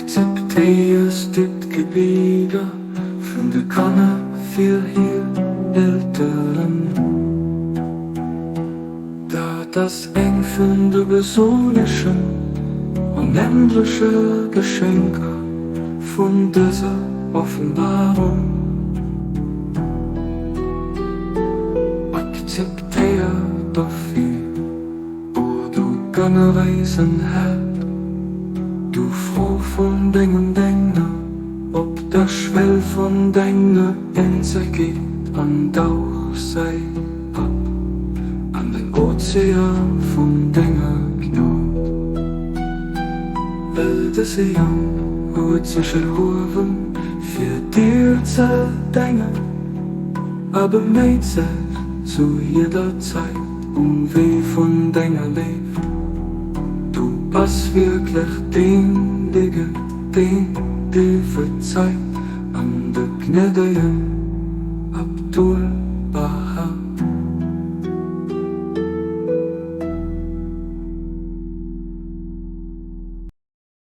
Akzeptéiers du d'Gebieder vun de Kanner fir hir Elteren? Dat ass eng vun de besonneschen, onendleche Geschenker vun dëser Offenbarung. Akzeptéier dofir, o du generéisen Här, du Fro vun dengem Dénger op der Schwell vun denger Eenzelkeet an dauch sei ab an den Ozean vun denger Gnod. Well dëse Jong huet sech erhuewen, fir dir ze dengen, a beméit sech zu jidder Zäit um Wee vun denger Léift. Du bass wierklech deen Dége, deen dir verzeit an de gnädegen Abdu'l-Bahá.